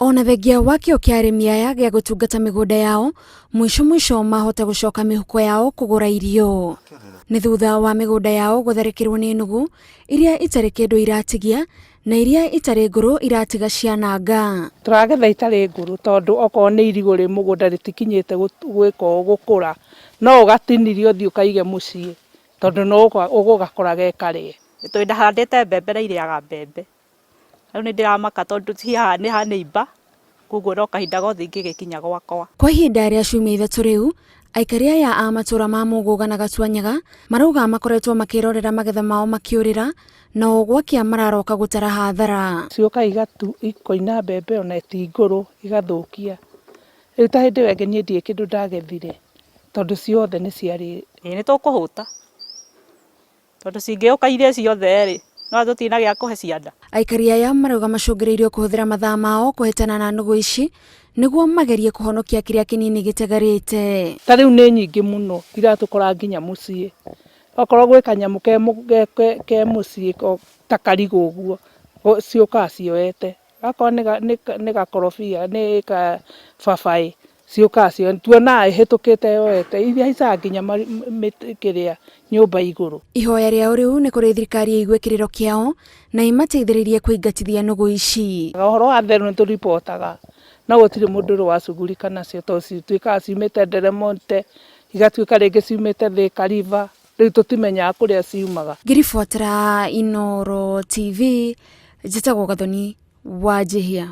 Ona thengia wa kĩo kĩa arĩmi aya gĩa gũtungata mĩgũnda yao, mũico mũico mahota gũcoka mĩhuko yao kũgũra irio. Nĩ thutha wa mĩgũnda yao gũtharĩkĩrwo nĩ nũgũ iria itarĩ kĩndũ iratigia na iria itarĩ ngũrũ iratiga ciananga. Tũragetha itarĩ ngũrũ tondũ okorwo nĩ irigũ rĩ mũgũnda rĩtikinyĩte gwĩka ũũ gũkũra, no ũgatinirie ũthiĩ ũkaige mũciĩ tondũ no ũgũgakora ge karĩe. Tondũ ndahandĩte mbembe na irĩaga mbembe. Rĩu nĩ ndĩramaka tondũ haha nĩ ha neighbour, koguo no kahinda gothe ingĩgĩkinya gwakwa. Kwa ihinda rĩa ciumia ithatũ rĩu, aikari aya a matũra ma Mũgũga na Gatuanyaga marauga makoretwo makĩrorera magetha mao makĩũrĩra na o gwakĩa mararoka gũtara hathara. Ciũkaga igatu ikoina mbembe ona ti ngũrũ igathũkia. Rĩu ta hĩndĩ ĩyo ĩngĩ niĩ ndirĩ kĩndũ ndagethire tondũ ciothe nĩ ciarĩ. Ĩĩ nĩ tũkũhũta. Tondũ cingĩũka irie ciothe rĩ, no tũtirĩ na gĩa kũhe ciana. Aikari aya marauga macũngĩrĩirio kũhũthĩra mathaa mao kũhĩtana na nũgũ ici nĩguo magerie kũhonokia kĩrĩa kĩnini gĩtigarĩte. Ta rĩu nĩ nyingĩ mũno iratũkora nginya mũciĩ. Okorwo gwĩ kanyamũ ke mũciĩ ta karigũ ũguo, ciũkaga cioete. Akorwo nĩ gakorobia, nĩ kababaĩ, ciũkaga cio, tuonaga ĩhĩtũkĩte yoete, ihaicaga nginya kĩrĩa nyũmba igũrũ. Ihoya rĩao rĩu nĩ kũrĩ thirikari ĩigue kĩrĩro kĩao na ĩmateithĩrĩrie kũingatithia nũgũ ici. Ũhoro wa therũ nĩ tũribotaga, no gũtirĩ mũndũ ũrĩ wacugurika nacio tondũ cituĩkaga ciumĩte Nderemonte, igatuĩka rĩngĩ ciumĩte Thika River, rĩu tũtimenyaga kũrĩa ciumaga. Ngĩribotera Inooro TV, njĩtagwo Gathoni Wanjihia.